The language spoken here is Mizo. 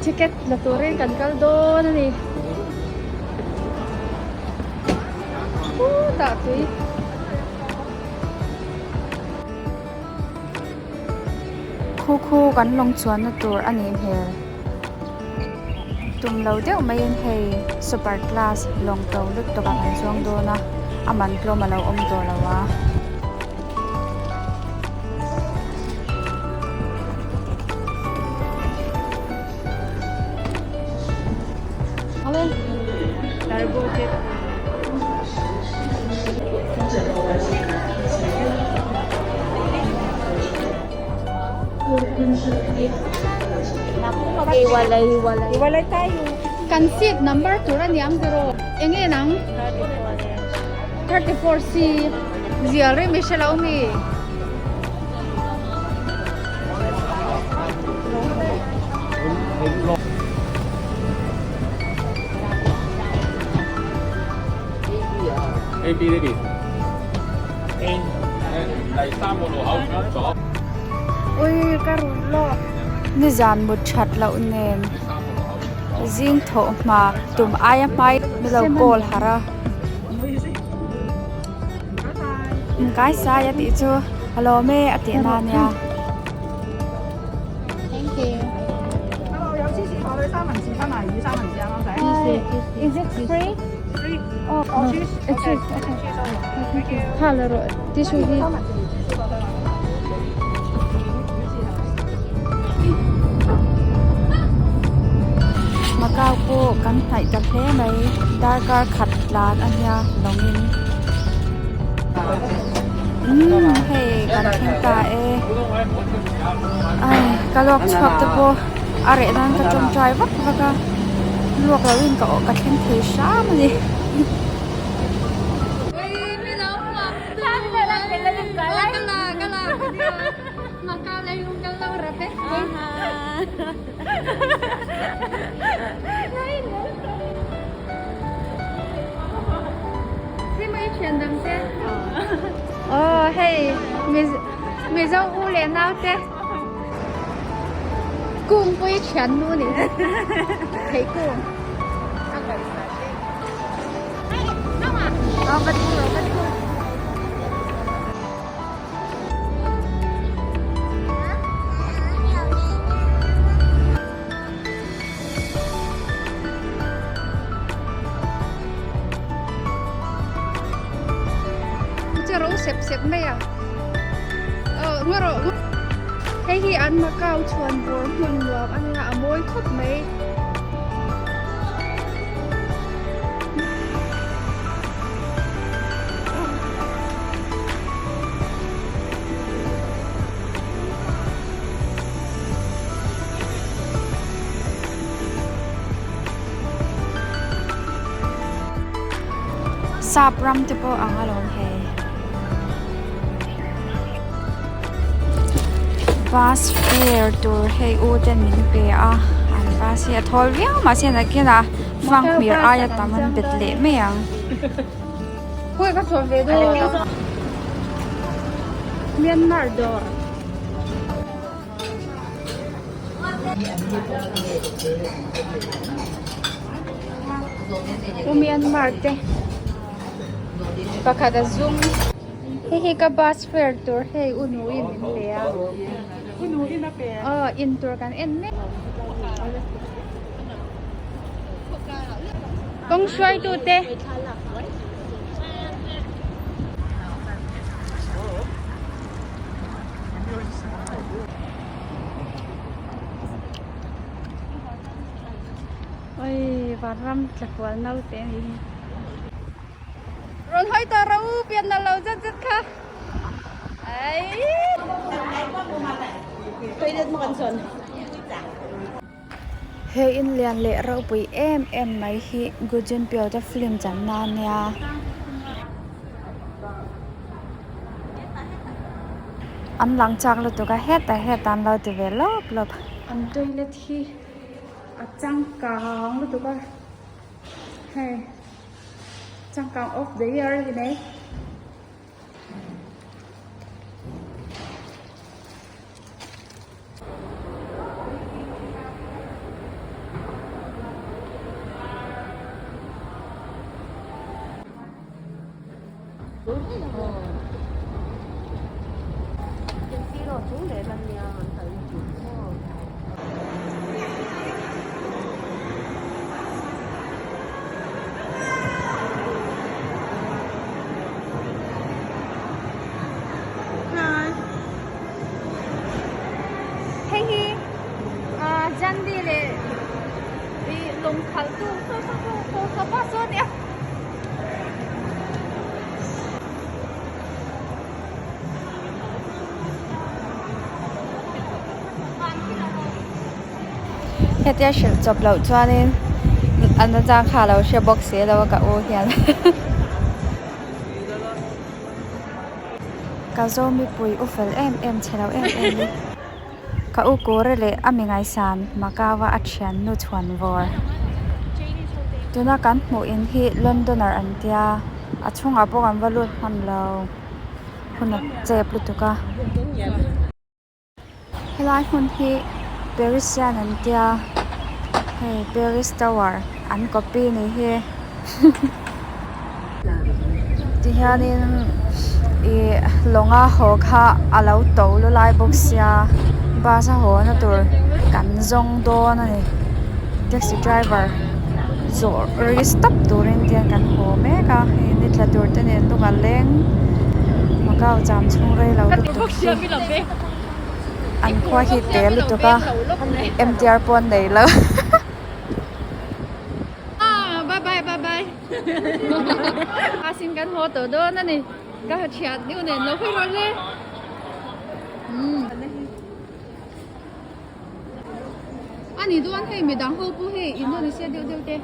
Ticket la turin kan kal dawn a ni. Khutah tui. Khu khu kan lawng chuanna tur a nih hmel. Tum lo deuh maiin hei super class lawng to lutuk ah kan chuang dawn a, a man tlawm a lo awm tawh lo a. Kan seat number tur a niang zero enge nang 34 C zial reng mi hre lo mi. A B 呢邊 A 第三個路口轉左。 Ui ka rul lawk. Nizan mut that loh nen zing thawh hma tum aia hmai mi lo call harh a. Kai sai a tih chu a lawm e a tih na nia. Is it free? Free. Oh, cheese. It's cheese. Okay. Thank you. Ha la rawh tissue hi. Macau pawh kan hnaih ta hle mai darkar khat tlan a nia lawngin umm hei kan thleng ta e ai ka luak chhuak te pawh a reh nan ka tawngtai vak vak a luak lo in ka awh ka thleng thei hram a ni. Aw hei Mizo u leh nau te kungpui thiannu ni thei kung. Chu ro sep sep mai a aw ngaw rawh hei hi an Macau chhuan bawr hmun nuam a nia a mawi khawp mai. Sap ram te pawh ang alawm hei. Bus fare tur hei u ten min pe a an bus hi a thawl viau mahse nakinah fanghmir aia tam an bet leh mai ang. Khawi ka chhuah ve dawn. Myanmar dawr. U Myanmar te pakhat a zum. Hei hi ka bus fare tur hei u nuin min pe a. U nuin a pe. Aw in tur kan en mek. Kawng hruaitu te. Oi vanram tlakual naute a nih hi. Rawn hawi tawh rawh u pian nalh lo zet zet kha. He in lian leh ropui em em mai hi Gujin Piote film channa a nia. An lang chak lutuk a hetah hetah an lo ti ve lawp lawp. An toilet hi a changkang lutuk a hei changkang of the year a ni mai. Hei hi Jandi leh ih lawng khalh tu saw saw saw saw saw pa saw a nia. Hetia hrilh chawp loh chuanin an nachang kha a lo hre bawk si lo a ka u hian. Ka zo mipui u fel em em chhe lo em em e. Ka u kawr leh a mi ngaihsan Macau-a a thian nu chhuan vawr. Tuna kan hmuh in hi Londoner an tia, a chhungah pawh kan va lut hman lo hun a chep lutuk a. Helai hmun hi Parisian an tia, hei Paris Tower an copy ni hi. Tihianin ih lawnga haw kha a lo to lu lai bawk sia bus a haw na tur kan zawng dawn a ni taxi driver zawh risk tawp turin tihian kan haw mek a hei ni tla tur te nen lung a leng Macau cham chhung rei lo lutuk hi an khua hi te lutuk a M T R pawh an nei lo. Bye bye bye bye Asin kan haw tawh dawn a ni ka ha thiat deuh nen lo hawi rawh le A ni duan hei midang ho pawh hei Indonesia deuh deuh te.